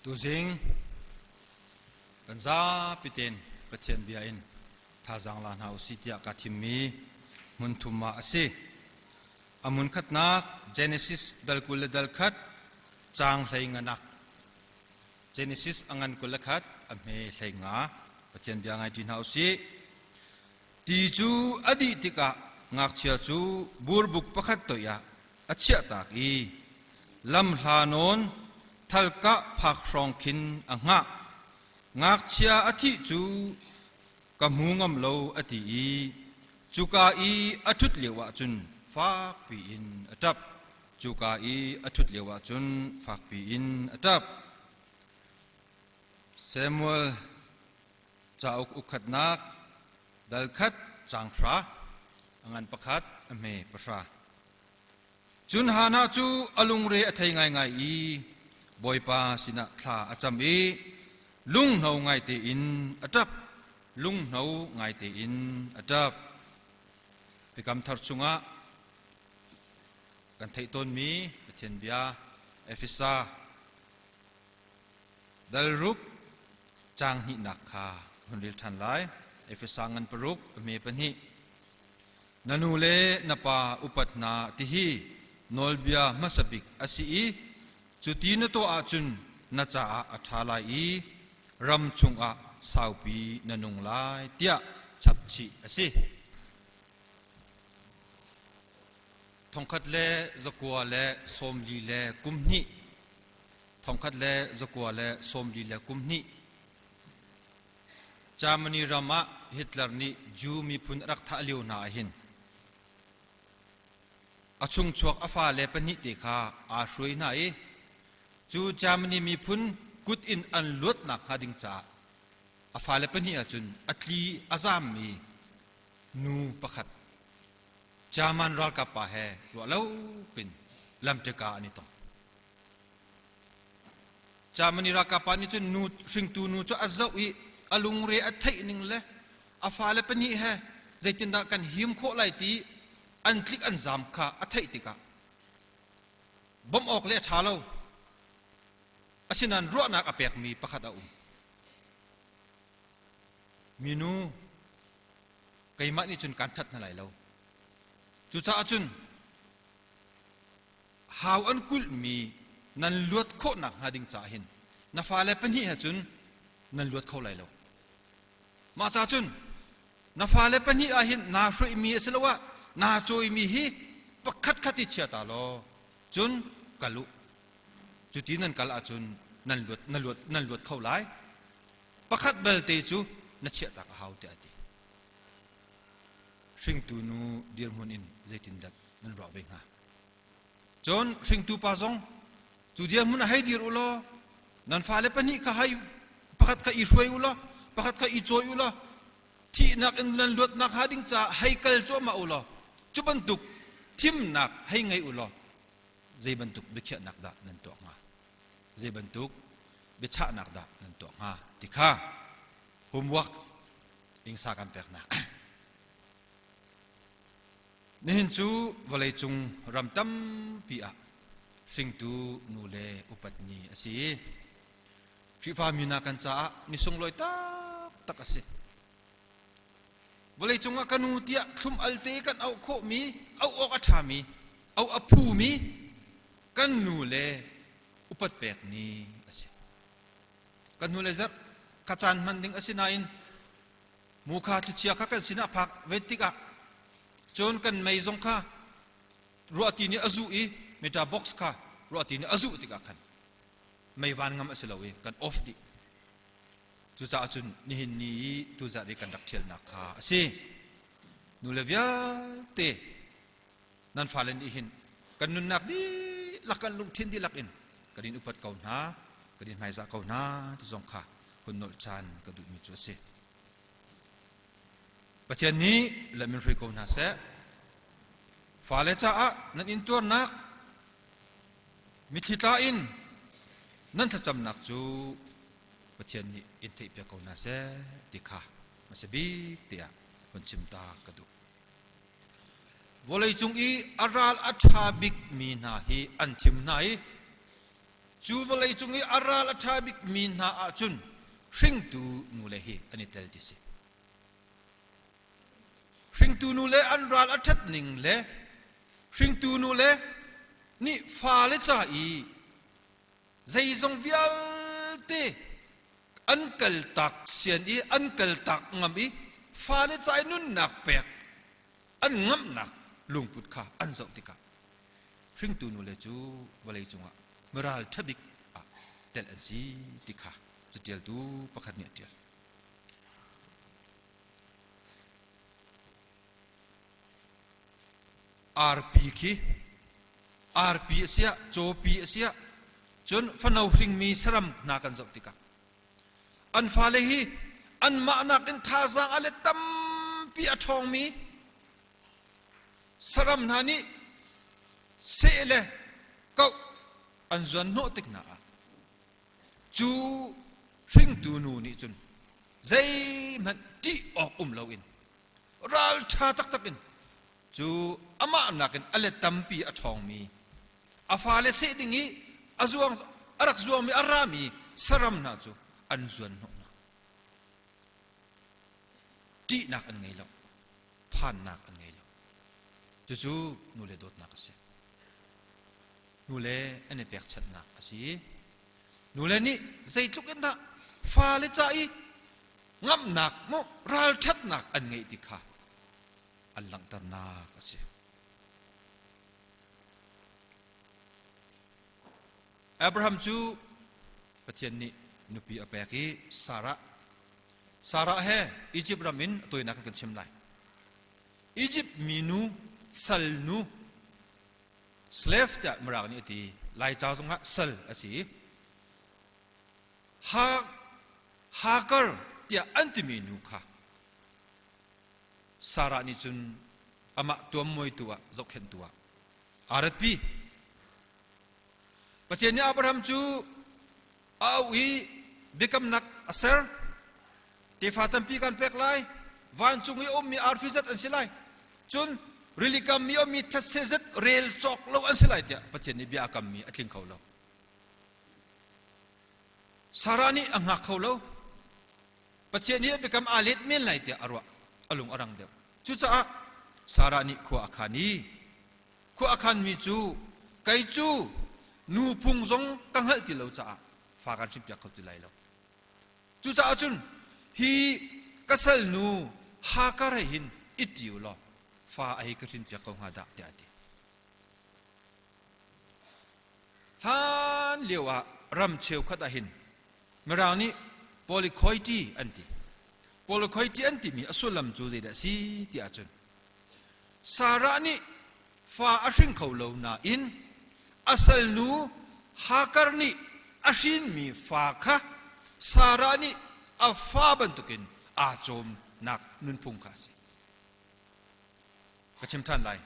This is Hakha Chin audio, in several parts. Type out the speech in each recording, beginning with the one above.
Tuzing kan zapi tein Pathian bia in thazaang la hna usih tiah kaa thimmi hmun thum ah a si. A hmun khatnak Genesis dal 20 le dal khat caang hlei nganak Genesis a ngan 21 a hme hlei nga Pathian bia ngai ṭi hna usih. Ti cu a dih tikah ngakchia cu burbuk pakhat toi ah a chiahtak i lamhla nawn thalkah phak hrawng khin a hngah. Ngakchia a thih cu ka hmu ngam lo a ti i cuka i a ṭhut lio ahcun fakpi in a ṭap. Cuka i a ṭhut lio ahcun fakpi in a ṭap. Samuel cauk ukhatnak dal khat caang hra a ngan pakhat a hme pahra. Cun Hannah cu a lungre a thei ngaingai i Bawipa sinah thla a cam i lunghno ngai tein a ṭap, lunghno ngai tein a ṭap. Biakam thar chungah kan theih tawnmi Pathian bia Efesa dal ruk caang hnihnak kha hun rel ṭhan lai. Efesa ngan paruk a hme pahnih. Na nu le na pa upat hna tihi nawlbia hmasa bik a si i cuti na tuah ahcun na caah a ṭha lai i ram chungah saupi na nung lai tiah chapchih a si. Thongkhat le zakua le sawmli le kum hnih thongkhat le zakua le sawmli le kum hnih Germany ram ah Hitler nih Jew miphun a rak thah lio hna ahhin a chungchuak a fale pahnih te kha aa hruai hna i cu Germany miphun kut in an luatnak hnga ding caah a fale pahnih ahcun a tli a zammi nu pakhat German ralkap pa he ruah lo pin lamṭika an i tong. Germany ralkap pa nih cun nu hringtu nu cu a zoh i a lungre a theih ning le a fale pahnih he zeitindah kan him khawh lai ti an tlik an zaam kha a theih tikah bawmh awk le a ṭha lo. Asinain ruahnak a pekmi pakhat a um. Minu keimah nih cun kaan that hna lai lo. Cucaah cun hau an kulhmi nan luat khawhnak hnga ding caah hin na fale pahnih he cun nan luat kho lai lo. Mah ca cun na fale pahnih ah hin naa hruaimi asiloah naa cawimi hi pakhat khat i chia ta law cun kal u. Cuti nan kal ahcun nan luat na luat nan luat kho lai. Pakhat belte cu na chiahtak a hau tiah a ti. Hringtu nu dirhmun in zeitindah nan ruah ve hnga? Cun hringtu pa zong cu dirhmun ah hei dir u law nan fale pahnih kha hei pakhat kha i hruai u law pakhat kha i cawi u law thihnak in nan luatnak hnga ding caah hei kal cuahmah u law cu bantuk thimnak hei ngei u law zei bantuk biakhiahnak dah nan tuah hnga? Zei bantuk biachahnak dah nan tuah hnga ti kha homework ingsa kan peknak. Nihin cu vawleicung ram tampi ah fingtu nu le upat ni a si i Khrihfa mi hna kan caah ni sunglawi taktak a si. Vawleicung ah ka nu tiah thlum alte kan auh khawhmi, auh awk a ṭhami, auh a phumi kan nu le upat pek ni a si. Kan nu le zarh kha caan hman ding a si nain Mukha thlichia kha kan sinah phak ve tikah cun kan mei zong kha ruahti nih a zuh i meter box kha ruahti nih a zuh tikah khan mei van ngam a si lo i kan off dih. Cucaah cun nihin ni i tuzarh i kan rak ṭhialnak kha a si. Nule vialte nan fale nih hin kan nunnak dihlak kan lungthin dihlak in kan in upat ko hna kan in hmaizah ko hna ti zong kha hun nolh caan ka duhmi cu a si. Pathian nih lam in hruai ko hna seh. Fale caah nan intuarnak mitthli tla in nan thlacamnak cu Pathian nih in theihpiak ko hna seh ti kha hmasa bik tiah hun chim ta ka duh. Vawleicung i a ral a ṭha bikmi hna hi an thim hna i. Cu vawlei cung i a ral a ṭha bikmi hna ahcun hringtu nule hi an i tel ti si. Hringtu nule an ral a ṭhat ning le hringtu nule nih fale ca i zeizong vialte an kaltak sian i an kaltak ngam i fale ca i nunnak pek an ngamhnak lungput kha an zoh tikah hringtu nule cu vawlei cungah miral ṭhabik ah telh an si ti kha caṭialtu pakhat nih a ṭial. Arpi khi arpi a siah cawpi a siah cun fano hringmi saram hna kan zoh tikah An fale hi anmah nakin thazaang a let tampi a ṭhawngmi saram hna nih seh le koh an zuan hnawh tik hna ah cu hringtu nu nih cun zeihmanh ṭih awk um loin ralṭha taktak in cu amah nakin a let tampi a ṭhawngmi a fale seh ding i a zuang a rak zuangmi a rami saram hna cu an zuan hnawh hna. Ṭihnak an ngei lo, phannak an ngei lo. Cucu nule dawtnak a si. Nule an i pekchanhnak a si. Nule nih zeitluk in dah fale ca i ngamhnak maw ralṭhatnak an ngeih ti kha an langhternak a si. Abraham cu Pathian nih nupi a pek i Sarah Sarah he Egypt ram in a tawinak in kan chim lai. Egypt minu sal nu slave tiah Mirang nih a ti Laica zongah sal a si. Ha Hagar tiah an timi nu kha Sarah nih cun amah tuammuaitu ah zohkhenhtu ah aa ratpi. Pathian nih Abraham cu a auh i biakamnak a ser. Tefa tampi kan pek lai, vancung i a ummi arfi zat an si lai, cun rili kam i a ummi thetse zat rel cawk lo an si lai tiah Pathian nih bia a kammi a tling kho lo. Sarah nih a hngak kho lo. Pathian hi a biakam aa let men lai tiah a ruah. A lung a rang deuh. Cucaah Sarah nih khua a khan i khua a khanmi cu kei cu nu phung zong ka hngalh ti lo caah fa kan hrinpiak kho ti lai lo. Cucaah cun hi ka salnu Hagar he hin it ṭi u law fa a hei ka hrinpiak ko hnga dah tiah a ti. Hlan lio ah ram cheukhat ah hin Mirang nih polychoity an ti. Polychoity an timi a sullam cu zeidah a si ti ahcun Sarah nih fa a hring kho lo nain a salnu Hagar nih a hrinmi fa kha Sarah nih a fa bantukin aa cawmnak nunphung kha a si. Ka chim ṭhan lai.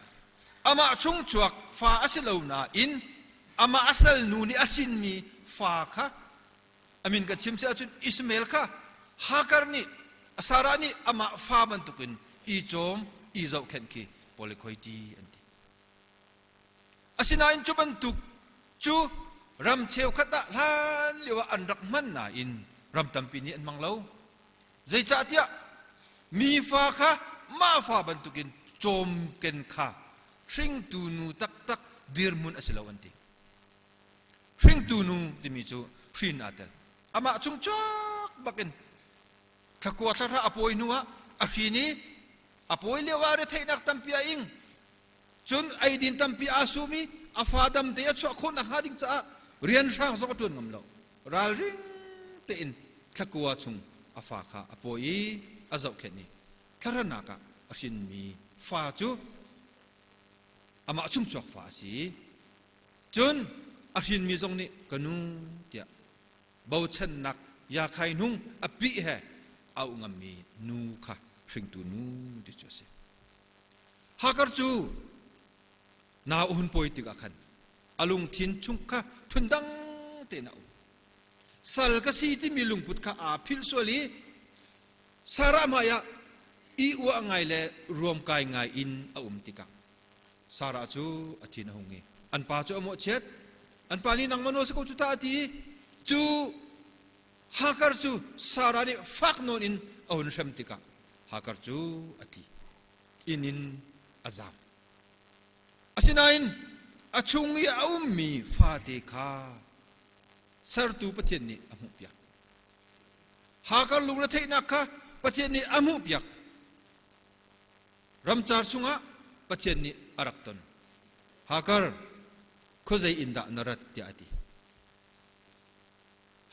Amah chungchuak fa a si lo nain amah a salnu nih a hrinmi fa kha a min kan chim si ahcun Ishmael kha Hagar nih Sarah nih amah fa bantukin i cawm i zohkhenh khi polikhoiti an ti. Asinain cu bantuk cu ram cheukhat ah hlan lio ah an rak hman nain ram tampi nih an hmang lo. Zeicahtiah mi fa kha mah fa bantukin cawmken kha hringtu nu taktak dirhmun a si lo an ti. Hringtu nu timi cu hrin aa tel. Amah chung cawk bakin thlakua thlahra a pawi hnu ah a hrin i a pawi lio ah retheihnak tampi a ing. Cun eidin tampi aa sum i a fa damte a chuah khawh nakhnga ding caah rian hrang zong a ṭuan ngam lo. Ralring tein thlakua chung a fa kha a pawi i a zohkhenh i thlaranak ah a hrinmi fa cu amah chungchuak fa a si. Cun a hrinmi zong nih ka nu tiah bochannak yakhai hnung a pih he auh ngammi nu kha hringtu nu ti cu a si. Hagar cu nau a hun pawi tikah khan a lungthin chung kha phundang tein a um. Sal ka si timi lungput kha aa philh sual i Sarah hmaiah i uah ngai le ruamkai ngai in a um tikah Sarah cu a thin a hung i an pa cu a mawhchiat. An pa nih nangmah nawl si ko cu ta a ti i cu Hagar cu Sarah nih fak nawn in a hun hrem tikah Hagar cu a tli. Inn in a zam. Asinain a chung i a ummi fate kha sertu Pathian nih a hmuhpiak. Hagar lungretheihnak kha Pathian nih a hmuhpiak. Ramcar chungah Pathian nih a rak ton. Hagar, khuazei in dah na rat tiah a ti.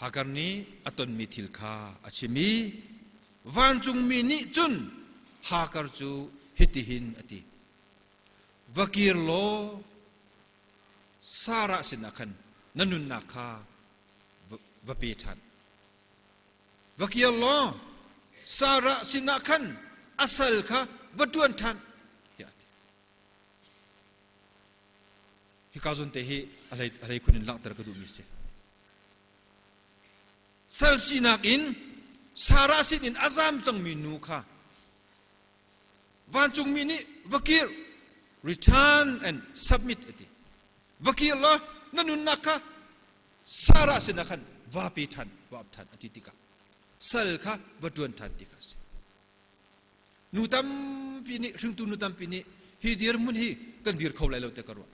Hagar nih a tonmi thil kha a chim i vancungmi nih cun Hagar cu hitihin a ti. Va kir law Sarah sinah khan na nunnak kha va pe ṭhan. Va kir law Sarah sinah khan a sal kha va ṭuan ṭhan tiah a ti. Hika zawn te hi a hlei khun in langhter ka duhmi si. Sal sinak in Sarah sin in a zam cangmi nu kha vancungmi nih va kir return and submit a ti. Va kir law na nunnak kha Sarah sinah khan va pe ṭhan, va ap ṭhan a ti tikah sal kha va ṭuan ṭhan ti kha a si. Nu tampi nih hringtu nu tampi nih hi dirhmun hi kan dir kho lai lo te ka ruah.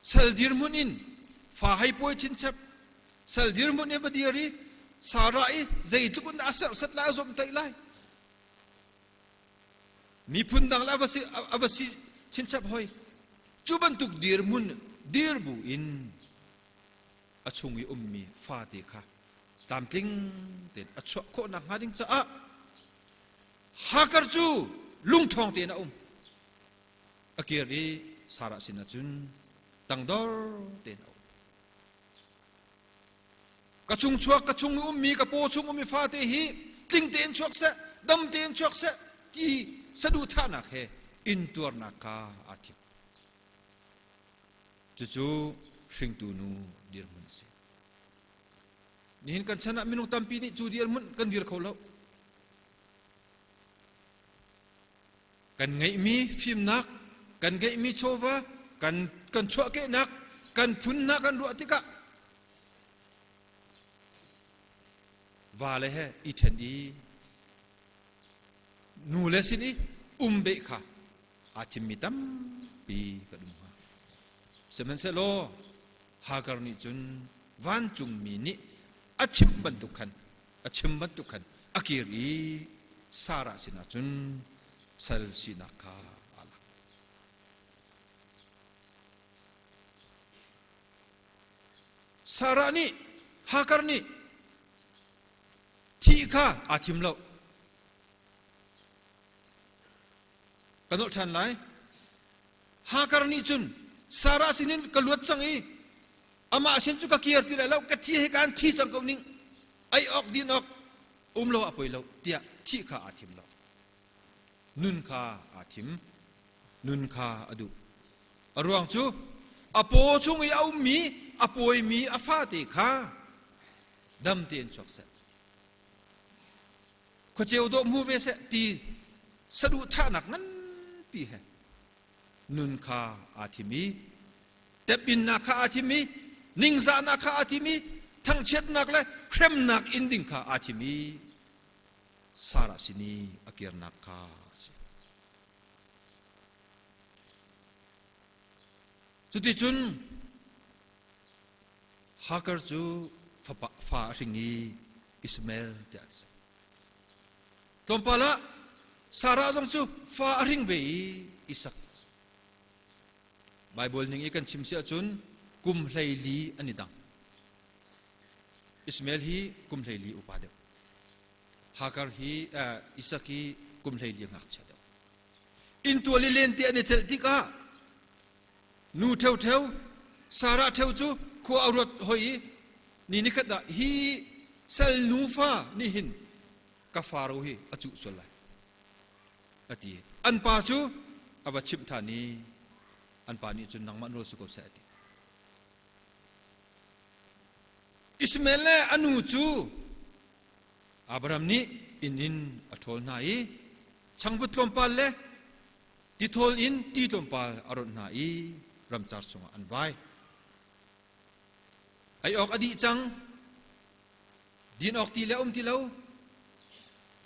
Sal dirhmun in fa hei pawi chinchep sal dirhmun in va dir i Sarah i zeitluk in a serhsat lai a zawmhtaih lai miphun dang le a va si chinchep hoi cu bantuk dirhmun dir bu in a chung i ummi fate kha tlamtling tein a chuah khawh nakhnga ding caah Hagar cu lungṭhawng tein a um. A kir i Sarah sinah cun tangdor tein a um. Ka chung chuak, ka chung i ummi, ka paw chung ummi fate hi tling tein chuak seh, dam tein chuak seh ti saduhthahnak he intuarnak kha aa thim. Cucu hringtu nu dirhmun a si. Nihin kan chan ah minung tampi nih cu dirhmun kan dir kho lo. Kan ngeihmi fimnak, kan ngeihmi chawva, kan kan chuahkehnak, kan phunnak kan ruah tikah va le he i ṭhen i nu le sin i um beh kha aa thimmi tampi kan um hnga. Sihmanhsehlaw Hagar nih cun vancungmi nih a chimh bantuk khan a chim bantuk khan a kir i Sarah sinah cun sal sinak kha aa lak. Sarah nih Hagar nih thih kha aa thim lo. Ka nolh ṭhan lai. Hagar nih cun Sarah sinin ka luat cang i amah sin cu ka kir ti lai lo, ka thi he kaan thi cang ko ning, ei awk din awk um lo a poi lo tiah thih kha aa thim lo. Nun kha aa thim. Nun kha a duh. A ruang cu a paw chung i a ummi a pawimi a fate kha dam tein chuak seh. Khuaceu dawh hmu ve seh ti saduhthahnak nganpi he nun kha aa thim i tepinnak kha aa thim i ningzahnak kha aa thim i thangchiatnak le hremnak in ding kha aa thim i Sarah sin i a kirnak kha a si. Cuticun Hagar cu fapa fa a hring i Ishmael tiah an sak. Tlawmpal ah Sarah zong cu fa a hring ve i Isak. Baibal ning i kan chim si ahcun kum 14 an i dang. Ishmael hi kum 14 upa deuh. Hagar hi Isak hi kum 14 ngakchia deuh. Inntual i lente an i celh tikah nu ṭheuṭheu Sarah ṭheu cu khua a ruat hoi i ni nikhat ah hi sal nufa nih hin ka faro hi a cuh sual lai a ti. An pa cu a va chimh ṭhan i an pa nih cun nangmah nawl si ko seh a ti. Ishmael le a nu cu Abraham nih inn in a ṭhawl hna i changvut tlawmpal le tithawl in ti tlawmpal a ronh hna i. ramcar chungah an vai. Ei awk a dih cang. Din awk ti le um ti lo.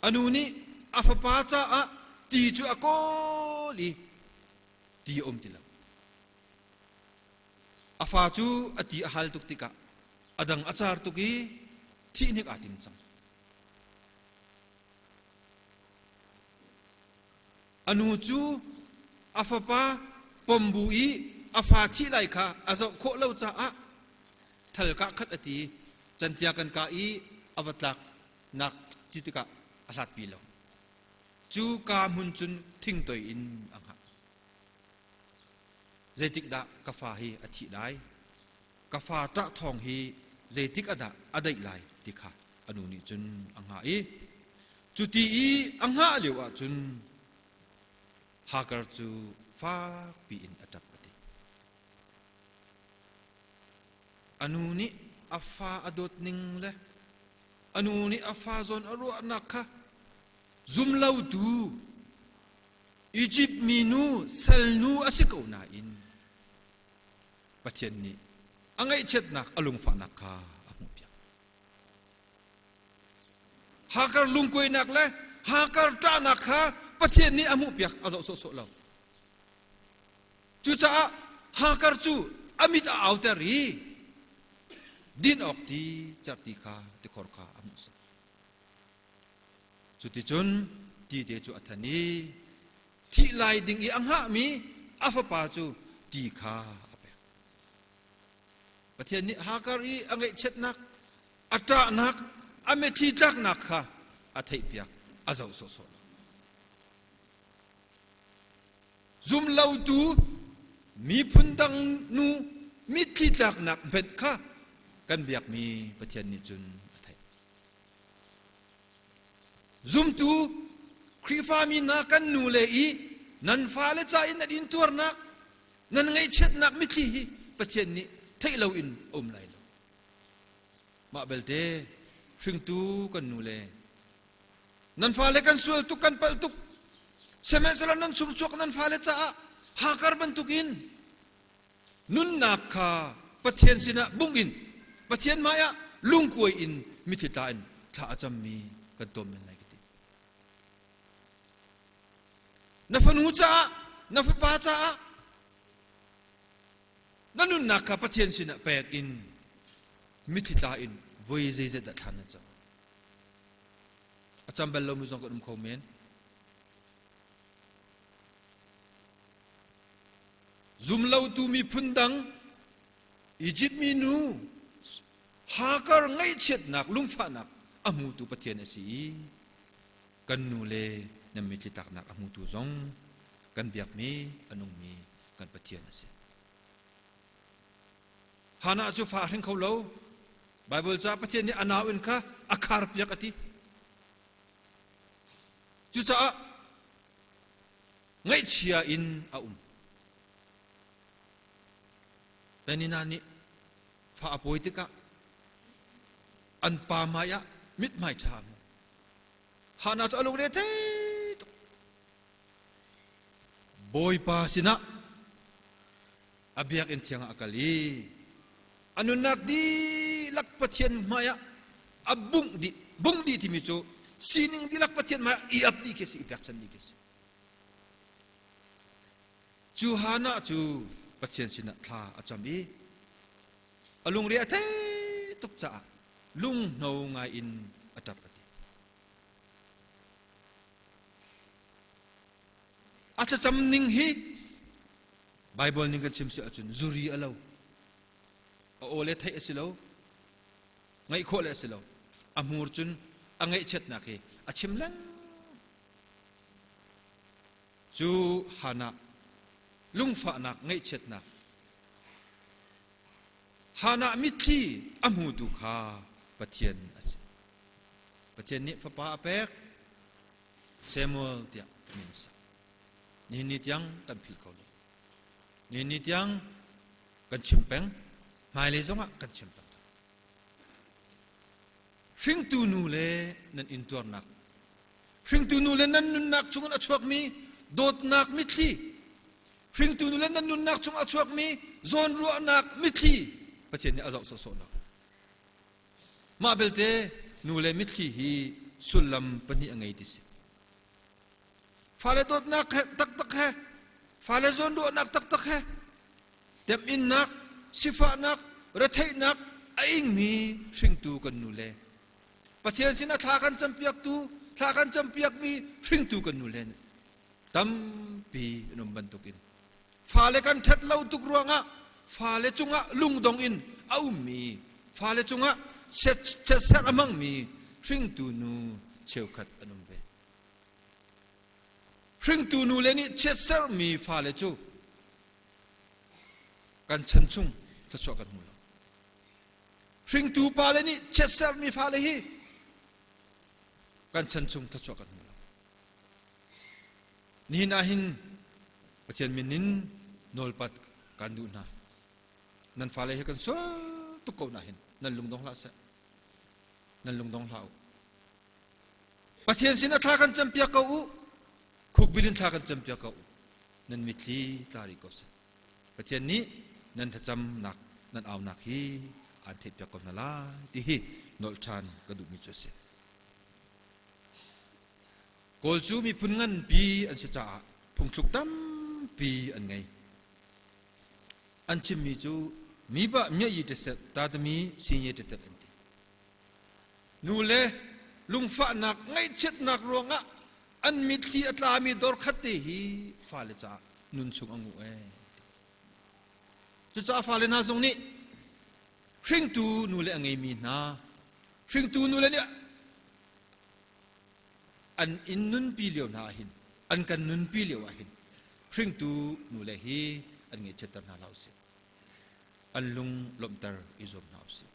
A nu nih a fapa caah ti cu a kawl i ti a um ti lo. A fa cu a ti a hal tuk tikah a dang a car tuk i thihnik aa tim cang. A nu cu a fapa pom bu i a fa thih lai kha a zoh khawh lo caah thal kah khat a ti cantia kan kah i a va tlak nak ti tikah a hlatpi lo. Cu ka hmun cun thingtoi in a hngah. Zeitik dah ka fa hi a thih lai? Ka fa ṭah thawng hi zeitik ah dah a daih lai ti kha a nu nih cun a hngah i cuti i a hngah lio ah cun Hagar cu fakpi in a ṭap a ti. A nu nih a fa a dawt ning le a nu nih a fa zawn a ruahnak kha zumlotu Izipt minu salnu a si ko nain Pathian nih a ngaihchiatnak a lungfahnak kha a hmuhpiak. Hagar lungkuainak le Hagar ṭahnak kha Pathian nih a hmuhpiak a zoh sawhsawh lo. Cucaah Hagar cu a mit a auter i din awk ti cerhti kha tikhor kha a hmuhsak. Cuticun ti te cu a than i thih lai ding i a hngahmi a fapa cu ti kha a pek. Pathian nih Hagar i a ngaihchiatnak, a ṭahnak, a mitthli tlaknak kha a theihpiak, a zoh sawhsawh lo. Zumlotu miphun dang nu mitthli tlaknak hmenh kha kan biakmi Pathian nih cun a theih. Zumtu Khrihfami hna kan nu le i nan fale ca in nan intuarnak, nan ngaihchiatnak mitthli hi Pathian nih theih loin a um lai lo. Mah belte hringtu kan nu le nan fale kan sual tuk kan palh tuk sihmanhsehlaw nan chungchuak nan fale caah Hagar bantukin nunnak kha Pathian sinah bungh in Pathian hmaiah lungkuai in mithi tla in thla a cammi kan tuam men lai ka ti. Na fanu caah, na fapa caah na nunnak kha Pathian sinah pek in mithi tla in voi zeizat dah thla na cam. A cam bal lomi zong kan um kho men. Zumlotu miphun dang Izipt minu Hagar ngaihchiatnak lungfahnak a hmutu Pathian a si i kan nu le nan mitthli tlaknak a hmutu zong kan biakmi a nungmi kan Pathian a si. Hannah cu fa a hring kho lo. Baibal ca Pathian nih a nau in kha a kharpiak a ti. Cucaah ngaihchia in a um. Penina nih fa a pawi tikah an pa hmai ah mithmai ṭha a hmu. Hannah cu a lungre thei tuk. Bawipa sinah a biakinn thiang ah a kal i a nunnak dihlak Pathian hmaiah a bungh dih. Bungh dih timi cu sining dihlak Pathian hmaiah i ap dih khi a si, i pekchan dih khi a si. Cu Hannah cu Pathian sinah thla a cam i a lungre a thei tuk caah lunghno ngai in a ṭap a ti. A thlacam ning hi Baibal ning kan chim si ahcun zuri a lo. A aw le theih a si lo. Ngaih khawh le a si lo. A hmur cun a ngaihchiatnak hi a chim lengmang. Cu Hannah lungfahnak ngaihchiatnak Hannah mitthli a hmutu kha Pathian a si. Pathian nih fapa a pek Samuel tiah min a sak. Nihin ni tiang kan philh kho lo. Nihin ni tiang kan chim peng, hmailei zongah kan chim peng. Hringtu nu le nan intuarnak, hringtu nu le nan nunnak chungin a chuakmi dawtnak mitthli. Hringtu nu le nan nunnak chung a chuakmi zawnruahnak mitthli Pathian nih a zoh sawhsawh lo. Mah belte nu le mitthli hi sullam pahnih a ngei ti si. Fale dawtnak he taktak he, fale zawnruahnak taktak he, temhinnak, sifahnak, retheihnak a ingmi hringtu kan nu le Pathian sin a thla kan campiaktu, thla kan campiakmi hringtu kan nu le tampi an um bantukin fale kan ṭhat lo tuk ruangah fale cungah lungdong in a ummi fale cungah chiatserh a hmangmi hringtu nu cheukhat an um ve. Hringtu nu le nih chiatserhmi fale cu kan chan chung thluachuah kan hmu lo. Hringtu pale nih chiatserhmi fale hi kan chan chung thluachuah kan hmu lo. Nihin ah hin Pathian min in nawlpat kan duh hna. Nan fale hi kan sual tuk ko na hin nan lungdong hlah seh. Nan lungdong hlah u. Pathian sin a thla kan campiak ko u. Khukbil in thla kan campiak ko u. Nan mitthli tla rih ko seh. Pathian nih nan thlacamnak nan aunak hi aan theihpiak ko hna lai ti hi nolh ṭhan ka duhmi cu a si. Kawl cu miphun nganpi an si caah phungthluk tampi an ngei. An chimmi cu mi bah mia yi teset tatami sinye tetet an ti. Nu le lungfahnak ngaihchiatnak ruangah an mitthli a tlami dor khat te hi fale caah nun chung a ngu ee. Cucaah fale hna zong nih hringtu nu le a ngeimi hna hringtu nu le nih an in nunpi lio hna ah hin an kan nunpi lio ah hin hringtu nu le hi an ngaihchiatter hna hlah usih an lung lawmhter i zuam hna usih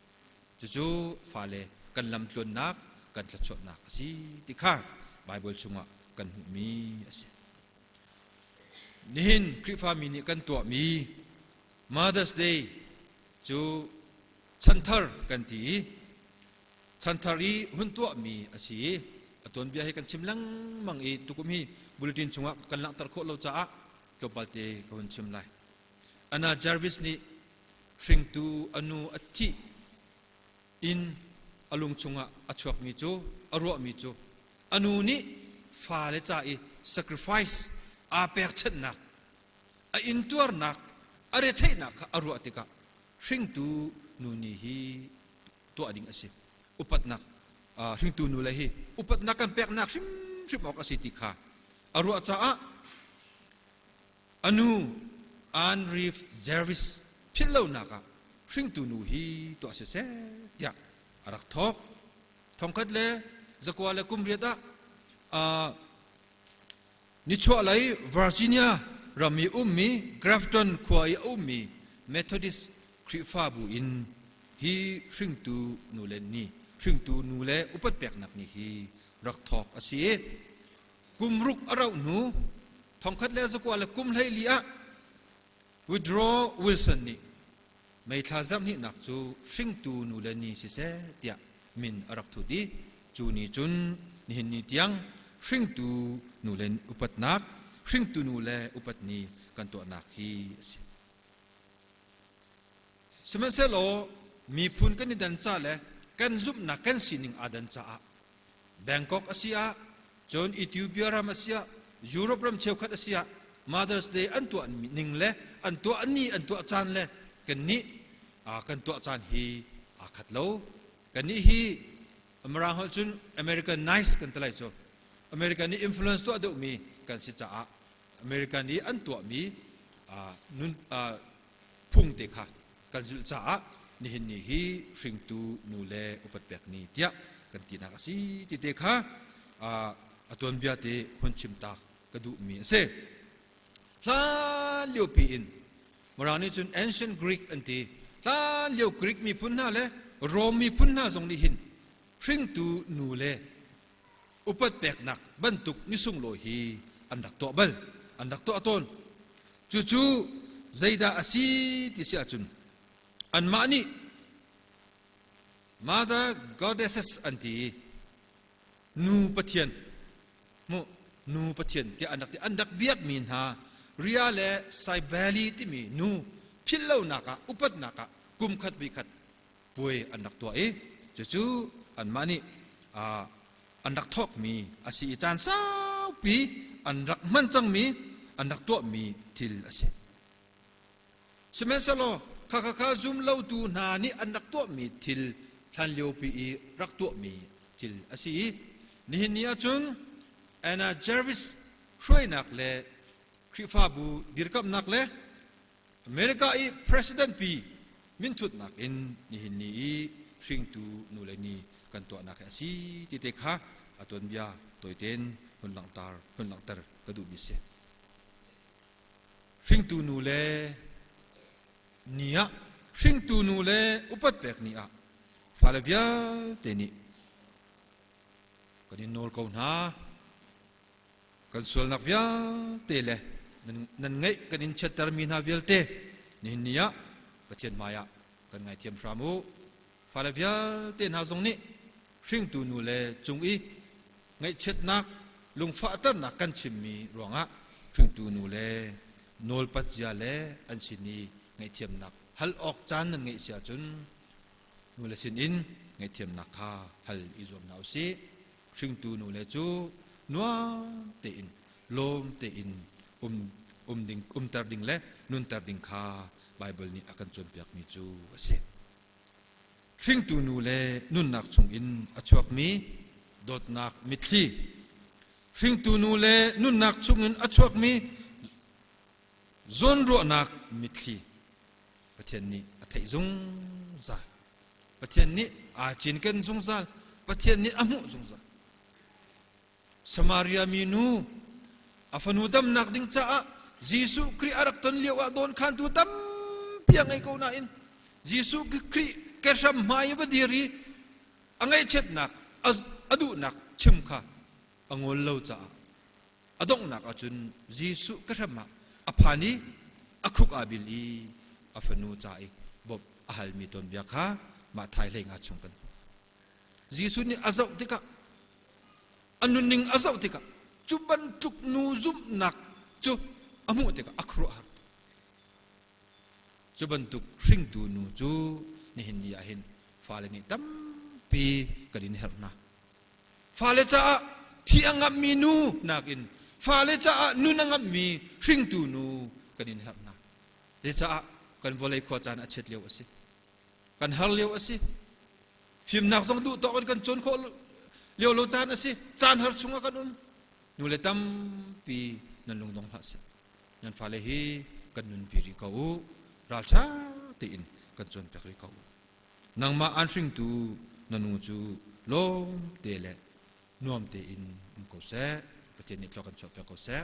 cucu fale kan lamtluannak kan thluachuahnak a si ti kha Baibal chungah kan hmuhmi a si nihin Khrihfami nih kan tuahmi Mother's Day cu chanthar kan ti i Chanthar i hun tuahmi a si i a tuanbia hi kan chim lengmang i tukum hi bulletin chungah kan langhter khawh lo caah tlawmpal te ka hun chim lai. Anna Jarvis nih hringtu a nu a thih in a lung chungah a chuakmi cu a ruahmi cu a nu nih fale ca i sacrifice aa pekchanhnak a intuarnak a retheihnak kha a ruah tikah hringtu nu nih hi tuah ding a si. Upatnak hringtu nu le hi upatnak kan peknak hrimhrim awk a si ti kha a ruah caah a nu Ann Reeve Jarvis philhlonak ah hringtu nu hi tuah siseh tiah a rak thawk. Thongkhat le zakua le kum riat ah Nichuahlei Virginia ram i ummi Grafton khua i a ummi Methodist Khrihfabu in hi hringtu nu le ni hringtu nu le upat peknak ni hi rak thawk a si i kum ruk a rauh hnu thongkhat le zakua le kum 14 ah Woodrow Wilson nih May thla zarhhnihnak cu hringtu nu le ni siseh tiah min a rak thut i cu ni cun nihin ni tiang hringtu nu le upatnak hringtu nu le upat ni kan tuahnak hi a si. Sihmanhsehlaw miphun kan i dan ca le kan zumhnak kan sining aa dan caah Bangkok a si ah cun Ethiopia ram a si ah Europe ram cheukhat a si ah Mother's Day an tuah ning le an tuah ni an tuah caan le kannih kan tuah caan hi aa khat lo. Kannih hi Mirang holh cun American nice kan ti lai cu. American nih influence tuah deuhmi kan si caah American i an tuahmi nun phung te kha kan zulh caah nihin ni hi hringtu nu le upat pek ni tiah kan tinak a si ti te kha a tuanbia te hun chim tak ka duhmi a si. Hlan lio pi in Mirang nih cun ancient Greek an ti. Hlan lio Greek miphun hna le Rom miphun hna zong nih hin hringtu nu le upat peknak bantuk ni sunglawi hi an rak tuah bal, an rak tuah tawn. Cucu zeidah a si ti si ahcun anmah nih Mother Goddesses an ti i nu pathian mu nu pathian tiah an rak ti an rak biakmi hna. Ria le Saibeli timi nu philhlonak ah upatnak ah kum khat vi khat puai an rak tuah i cucu anmah nih an rak thawkmi a si i caan saupi an rak hman cangmi an rak tuahmi thil a si. Sihmanhsehlaw khakha zum lotu hna nih an rak tuahmi thil hlanliopi i rak tuahmi thil a si i nihin ni ahcun Anna Jarvis hruainak le Khrihfabu dirkamhnak le America i president pi minthutnak in nihin ni i hringtu nu le ni kan tuahnak hi a si ti te kha a tuanbia tawitein hun langhter hun langhter ka duhmi si. Hringtu nu le ni ah hringtu nu le upat pek ni ah fale vialte nih kan in nawl ko hna. Kan sualnak vialte le nan ngeih kan in chiattermi hna vialte nihin ni ah Pathian hmaiah kan ngaithiam hram u. Fale vialte hna zong nih hringtu nu le cung i ngaihchiatnak lungfahternak kan chimmi ruangah hringtu nu le nawlpat zia le an sin i ngaihthiamnak hal awk caan nan ngeih si ahcun nu le sin in ngaihthiamnak kha hal i zuam hna usih. Hringtu nu le cu nuam tein lawm tein um um ding umter ding le nunter ding kha Baibal nih a kan cawnpiakmi cu a si. Hringtu nu le nunnak chungin a chuakmi dawtnak mitthli hringtu nu le nunnak chungin a chuakmi zawnruahnak mitthli Pathian nih a theih zungzal. Pathian nih aa cinken zungzal. Pathian nih a hmuh zungzal. Samaria mi nu a fanu damnak ding caah Jesuh Khrih a rak ton lio ah dawnkhantu tampi a ngei ko nain Jesuh Khrih kehram hmai i va dir i a ngaihchiatnak a duhnak chim kha a ngol lo caah a donghnak ahcun Jesuh kehram ah a phan i a khuk aa bil i a fanu ca i bawmh a halmi tuanbia kha mah thai hlei nga chung kan hmuh. Jesuh nih a zoh tikah a nunning a zoh tikah cu bantuk nu zumhnak cu a hmuh tikah a khuaruahhar. Cu bantuk hringtu nu cu nihin ni ah hin fale nih tampi kan in herh hna. Fale caah thi a ngamhmi nu nakin fale caah nun a ngamhmi hringtu nu kan in herh hna. Zecaah kan vawlei khua caan a chiat lio a si. Kan har lio a si. Fimnak zong duh tawk in kan cawn khawh lio lo caan a si. Caan har chungah kan um. Nu le tampi nan lungdong hlah seh. Nan fale hi kan nunpi rih ko u. Ralṭha tein kan cawnpiak rih ko u. Nangmah aan hringtu na nu cu lawm te le nuam tein um ko seh. Pathian nih thlua kan chuahpiak ko seh.